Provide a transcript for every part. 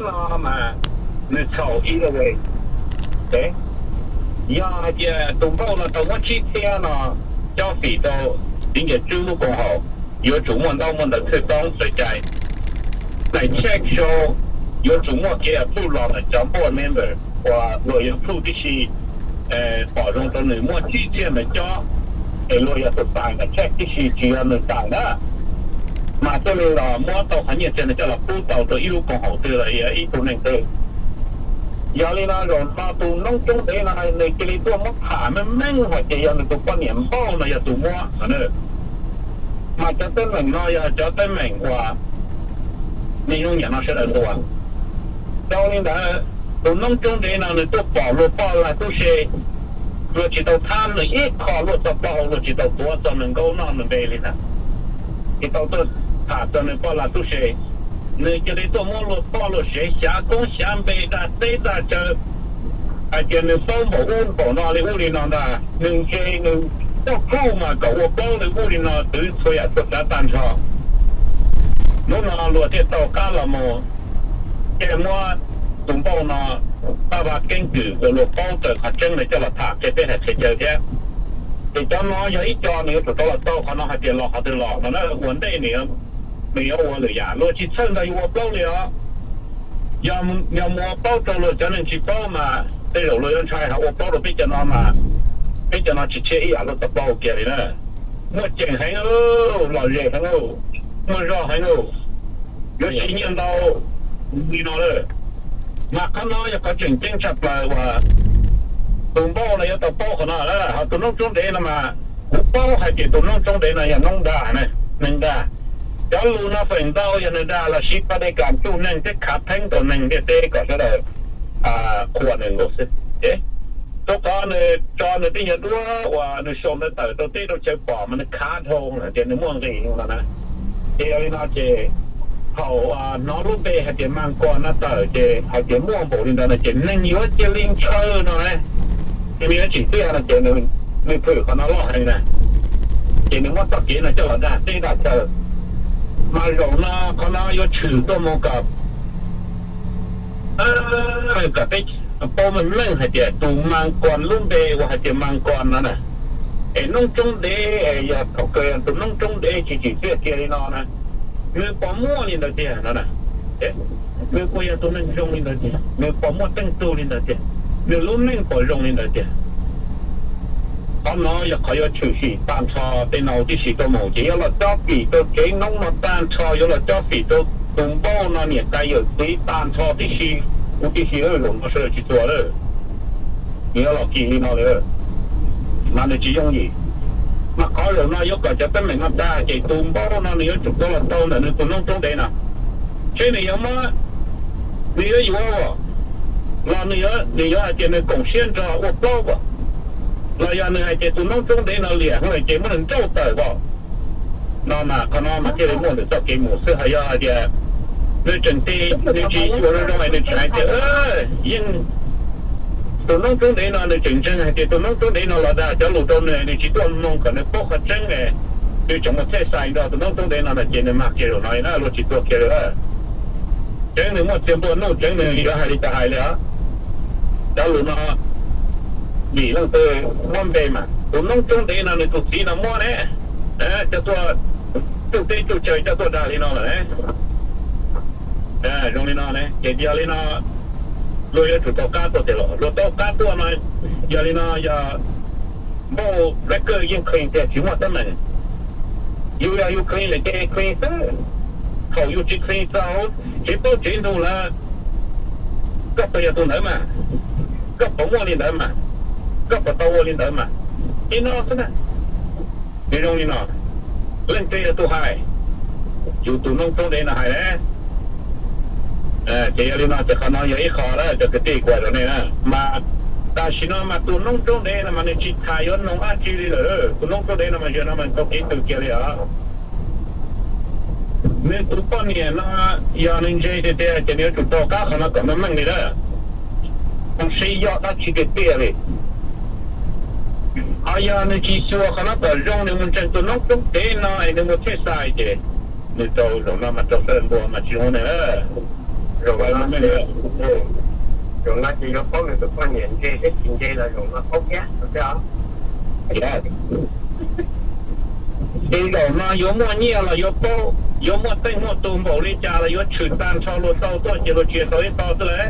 no mas nws txhaum ib lo. Yog hais tias tus npauj no tau muab tsib txhiab no cob fim rau txiv Nkias Tswb lub koom haum, yuav tsum muaj ntaub muaj ntawv txhwj toob txawv cai. Daim check sau yuav tsum muaj kev approve los ntawm cov board member uas luag yuav approve tib si, pom zoo rau nws muaj tsib txhiab ntawd cob, es luag yog tus txais daim check tib si tsis yog nws txais na. Mas thiaj li los muab tau qhov nyiaj txiag ntawd coj los pub tau rau ib lub koom haum twg los yog ib tug neeg twg. Yog li no zaum no tus noob tsoob dev no nws cia li tuaj muab tham meej meej hais tias yog nws tus poj niam npauj no yog tus muab no. Mas cov teeb meem no yog cov teeb meem uas niaj hnub nim no sawv daws ntuas. Rau li ntawd, tus noob tsoob dev no nws tuaj pom luag poj lag tub se, luag tsis tau thab nws ib qho, luag txoj plaub hau luag tsis tau tuav txog nws nkaub noj nws npe li ntag, tsis tau tuaj tham txog nws poj lag tub se. Nws cia li tuaj muab luag poj luag sev xyav koob xyav npe dag teb dag chaw, hais tias nws paub npaum ub npaum no li ub li no ntag, nws ntse nws txoj phuj mas kom ua plaub li ub li no twv txhua yam txhua tsav tag nrho. Hnub no luag thiaj tau qab los mus, thiaj muab tus npauj no pab vaj keeb kwm ua luag paub raws qhov tseeb ntawd coj los tham qhia teb hais qhia chaw thiab. Ces cov no yog ib co nws yuav tsum tau los tau qhov no hais tias los qhov twg los no na, ua ntej nws yuav ua lwm yam, luag tsis txhawj ntog yuav ua plaub li os. Yog mus ua plaub rau luag cov neeg tsis paub mas tej zaum luag yuav ntshai, ho ua plaub rau peb cov no mas peb cov no tsis tshiab ib yam luag tau plaub kiag li na. Muaj ceem heev, lom zem heev, muaj zog heev, yuav siv nyiaj ntau li no lawm. Mas qhov no yog qhov tseem ceeb tshaj plaws uas tus npauj no yuav tau paub qhov no. Ho tus noob tsoob dev no mas kuv paub hais tias tus noob tsoob dev no yog noob dag, neeg dag. Cov lus no feem ntau yog nws dag los siv pas dej kam tsuj neeg thiab khav theeb rau neeg ntiaj teb kom sawv daws qhuas nws nkaus xwb. Rau qhov nws tso nws tej nyuag duab uas nws sau ntawv tawm rau teb rau chaw pom mas nws khav dhau hais tias nws muaj nqis no na. Ces yog li no ces thaum hnov lub npe hais tias Mas Kos no tawm ces hais tias muaj npaum li ntawd no ces neeg yuav cia li ntshaw no na. Ces nws yuav tsim txiaj no ces nws phwm qhov no loj heev na. Ces nws muab txoj kev no coj los dag teb dag chaw. Mas zaum no qhov no yuav tshwm tuaj mus kom kom peb paub meej meej hais tias tus Mas Kos lub npe uas hais tias Mas Kos no na, es noob tsoob dev es yog thaum kawg tus noob tsoob dev tsis tsim txiaj kiag li no na, nws puas muaj li ntawd tiag no na? Nws puas yog tus neeg zoo li ntawd tiag? Nws puas muaj teej tug li ntawd tiag? Nws lub neej puas zoo li ntawd tiag? Qhov no yog qhov yuav tshwm sim tag nrho tej no tib si tuaj mus ces yuav los cob fim rau tsev noob no tag nrho, yuav los cob fim rau tus npauj no niam tais yawm txiv tag nrho tib si. Kuv tib si zaum no sawv daws tsis txuag lawm, nws yuav los kis li no lawm, mas nws tsis yooj yim. Mas qhov zaum no yuav kom cov teeb meem no tag ces tus npauj no nws yuav tsum tau los tau ntawm nws tus noob tsoob dev no, seb nws yuav muab, nws yuav yuav los nws yuav hais tias nws koom siab nrog ua plaub as, los yog nws hais tias tus noob tsoob dev no liam heev lawm ces muab nws nrauj tawm as. No mas qhov no mas thiaj li muaj nws txoj kev mus xwb. Ho yog hais tias nws tseem tig nws tsis xyuas zoo zoo es nws tseem hais tias yeej tus noob tsoob dev no nws tseem ntseeg hais tias tus noob tsoob dev no los dag cov lus rau nws, nws tsis tuaj mloog kom nws paub qhov tseeb, nws tseem mus txhej xais nrog tus noob tsoob dev no na ces nws mag kiag zaum no li na, luag tsis txuag kiag li. Tseeb nws muaj txiag nplua nuj, tseeb nws yuav hais li cas hais li os. Cov lus no vim leej twg muab npe mas tus noob tsoob dev no nws tus txiv no muab ne, coj tuaj tsuj teb tsuj chaw coj tuaj dag li no lawm ne. Zoo li no ne ces yog li no luag yuav tsum tau qab tuaj tiag los luag tau qab tuaj no. Yog li no yog npauj lab kawj yeej clean tiag tsis muaj teeb meem. Yus yog yus clean lawm ces clean xwb. Thaum yus tsis clean txog tsev plaub tsev ntug lawm, koj puas yog tus ntawd mas? Koj puas muaj li ntawd mas? Koj puas tau ua li ntawd mas? Li no xwb na. Nws zoo li no, leej twg yog tus hais? Yus tus noob tsoob dev no hais na. Ces yog li no ces qhov no yog ib qho lawm cov kwv tij kuv hais rau nej na. Mas tam sim no mas tus noob tsoob dev no mas nws tsis tham yuav noog dab tsi li lawm. Tus noob tsoob dev no mas zaum no mas tau kev tws kiag li os. Nws tus poj niam no yog nws ntse tiag tiag ces nws yuav tsum tau qab qhov no kom meej meej li lawm. Mus siv yog dab tsi tiag tiag li. Ho yog nws tsis xyuas qhov no kom zoo, nws mus ntseeg tus noob tsoob dev no es nws mus txhij xais ces nws rau zaum no mas rau sawv daws ntuas mas tsis zoo neeg lawm. Zaum no ces, zaum no ces yuav paub nws tus poj niam ntse thiab tsis ntse los zaum no paub thiab, ces zaum no yuav muaj nyiaj los yuav paub, yuav muaj teej muaj tug npaum li cas los yuav tshwm tag nrho luag tau tuaj ces luag tsis tau ib tog xwb lawm.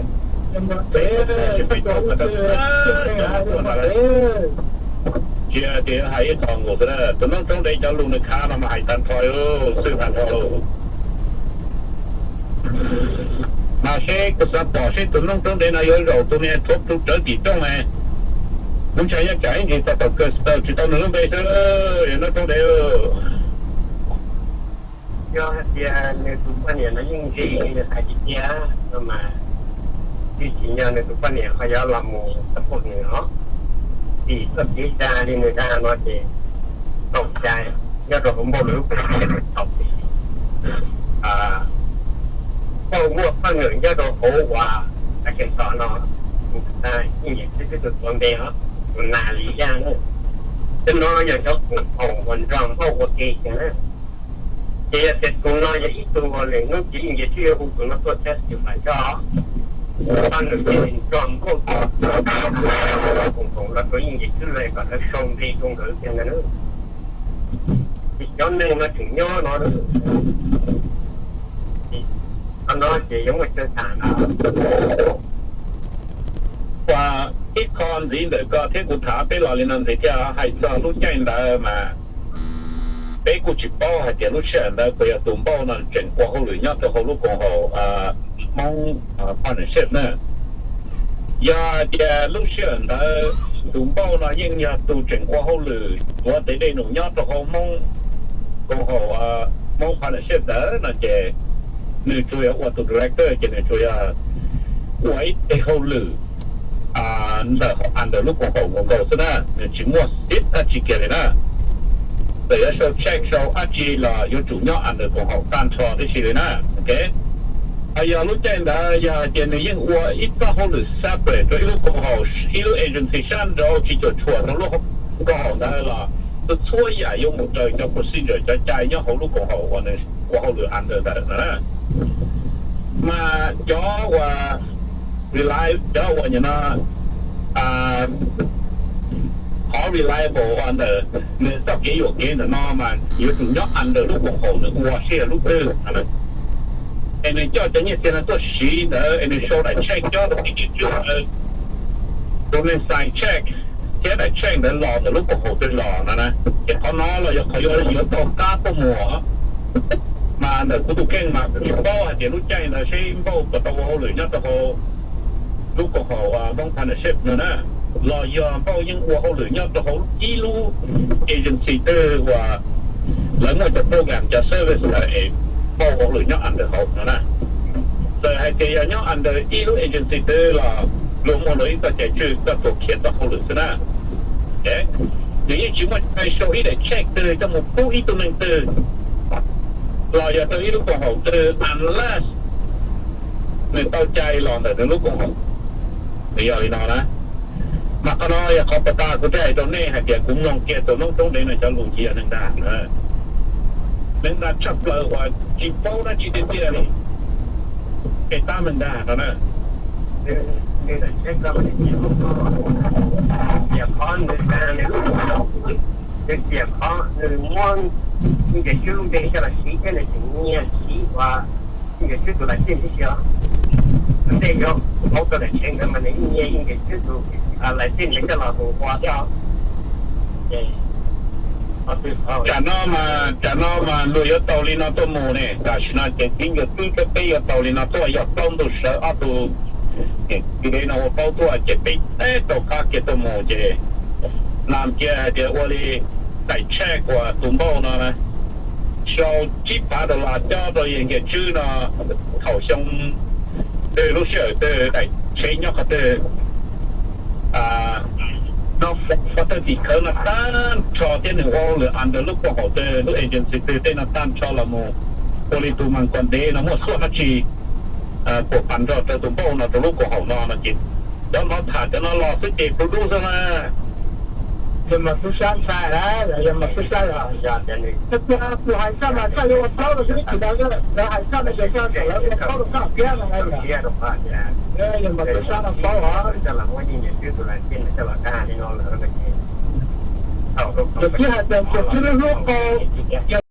Tsis tias hais ib qho nkaus xwb, tus noob roob dev cov lus nws khav no mas hais tag nrho, xwb tag nrho. Mas seb kuv xav pom seb tus noob roob dev no yuav zaum tus niag thuav plhu rawv tim rooj ne. Lub ntsha nyob tsam ib ntsis tau thaum kawg tsis tau nws lub npe xwb, yog noob roob dev. Yog hais tias nws tus poj niam no yeej ntse li nws hais tiag tiag no mas, twb tsis yog nws tus poj niam ho yuav los mus support nws os. Vim txoj kev dag li nws dag no ces txaus cai, nyob rau hauv Npauj lawv lub koom haum tau tias Npauj muaj poj niam nyob rau hauv uas a tseem tom no, tus yeej yam twb twb tus tuav npe os, tus Nas Lis Yaj na. Tej no yog cov koom haum uas nrog Npauj ua ke kiag na. Ces yog tias tus no yog ib tug uas lwm hnub ces yeej yog twb yuav hu tus no tuaj test tus fam coj, poj niam ces nrog Npauj koom haum los rau yeej yam twb lawv kom lawv sau npe rau nkawd kiag ntag na. Ces cov neeg no tseem nyob no, qhov no ces yuav muaj chaw tham na. Ua ib qho ntxiv ntawm ko thiab kuv tham peb los li no ntxiv thiab hais txog lub caij ntawd mas peb kuj tsis paub hais tias lub sij hawm ntawd puas yog tus Npauj no tseem ua hauj lwm nyob rau hauv lub koom haum Hmoob Partnership na. Yog hais tias lub sij hawm ntawd tus Npauj no yeej yog tus tseem ua hauj lwm tuav tes dej num nyob rau hauv Hmoob koom haum Hmoob Partnership ntawd no ces nws tsuas yog ua tus director ces nws tsuas yog ua ib teg hauj lwm ntawm under lub koom haum nkaus nkaus xwb na, nws tsis muaj xib dab tsi kiag li na. Txawm yuav sau check sau dab tsi los yuav tsum nyob under koom haum tag nrho tib si li na. Ok, ho yog lub caij ntawd yog hais tias nws yeej ua ib txoj hauj lwm separate rau ib lub koom haum, ib lub agency sab nraud tsis cuam tshuam rau lub koom haum ntawd los txhua txhua yam yuav mus raws cov procedure cov cai nyob hauv lub koom haum uas nws ua hauj lwm under ntawd no na. Mas cov uas rely, cov uas nim no qhov reliable uas ntawm nws txoj kev yuam kev ntawm no mas yuav tsum nyob under lub koom haum nws ua seb yog lub twg. Es nws coj cov nyiaj txiag no tuaj siv ntawd es nws sau daim check cob rau tim tswv ntawd, rau neeg sign check thiab daim check ntawd los ntawm lub koom haum twg los no na. Ces qhov no los yog qhov yuav yuav tau qab tuaj mus. Mas ntawm kuv tus kheej mas kuv tsis paub hais tias lub caij ntawd seb Npauj puas tau ua hauj lwm nyob rau hauv lub koom haum Hmoob Partnership no na, los yog Npauj yeej ua hauj lwm nyob rau hauv ib lub agency twg uas lawv muaj cov program cov service ntawd es Npauj ua hauj lwm nyob under hauv no na. Txawm hais tias yog nyob under ib lub agency twg los luag muaj luag ib txoj cai tswj koj tsuas khiav txoj hauj lwm xwb na. Nws yeej tsis muaj cai sau ib daim check twg coj mus pub ib tug neeg twg los yog rau ib lub koom haum twg unless nws tau cai los ntawm nws lub koom haum. Nws yog li no na. Mas qhov no yog qhov puas tas kuv thiaj hais rau nej hais tias kuv mloog kiag tus noob roob dev no cov lus ntsia neeg dag. Neeg dag tshaj plaws uas tsis paub dab tsi tiag tiag li. Peb tab neeg dag no na. Tiam qhov nws, nws tiam qhov nws muab Ntxawm Tswb lub npe coj los siv thiab nws tseem nyiag siv ua Ntxawm Tswb tus license tib si os. Tus ntej yuav paub tau daim tshee ntawd mas nws nyiag Ntxawm Tswb tus license ntawd coj los mus ua thiab os. Tsam no mas, tsam no mas luag yuav tau li no tuaj mus ne, tam sim no ces tib ncuav twb thiab peb yuav tau li no tuaj yog plaub ntug sawv ob tug. Ces tib deb no ua paub tuaj ces peb teb rau qab kiag tuaj mus ces nam kiag hais tias ua li daim check uas tus Npauj no na, sau tsib phav dollar cob rau Ntxawm Tswb no thaum xyoo twg lub sij hawm twg daim tsheb nyob qhov twg, no, qhov twg tim khawv no tag nrho thiab nws ua hauj lwm under lub koom haum twg lub agency twg tej no tag nrho los mus ua li tus mas kom ntev no muaj xuaj dab tsi puas pas nrog rau tus Npauj no rau lub koom haum no no ces cov no tham cov no los xwb ces pub dub xwb na. Yog mas kuv xav ntshai, yog mas kuv xav, kuv hais koj mas koj yuav ua paub rau tib tsis tau, lawv hais koj no ces koj kom lawv ua paub rau koj thiab no. Yog mas kuv xav no paub os. Ces twb hais tias ces twb lub hlub qau,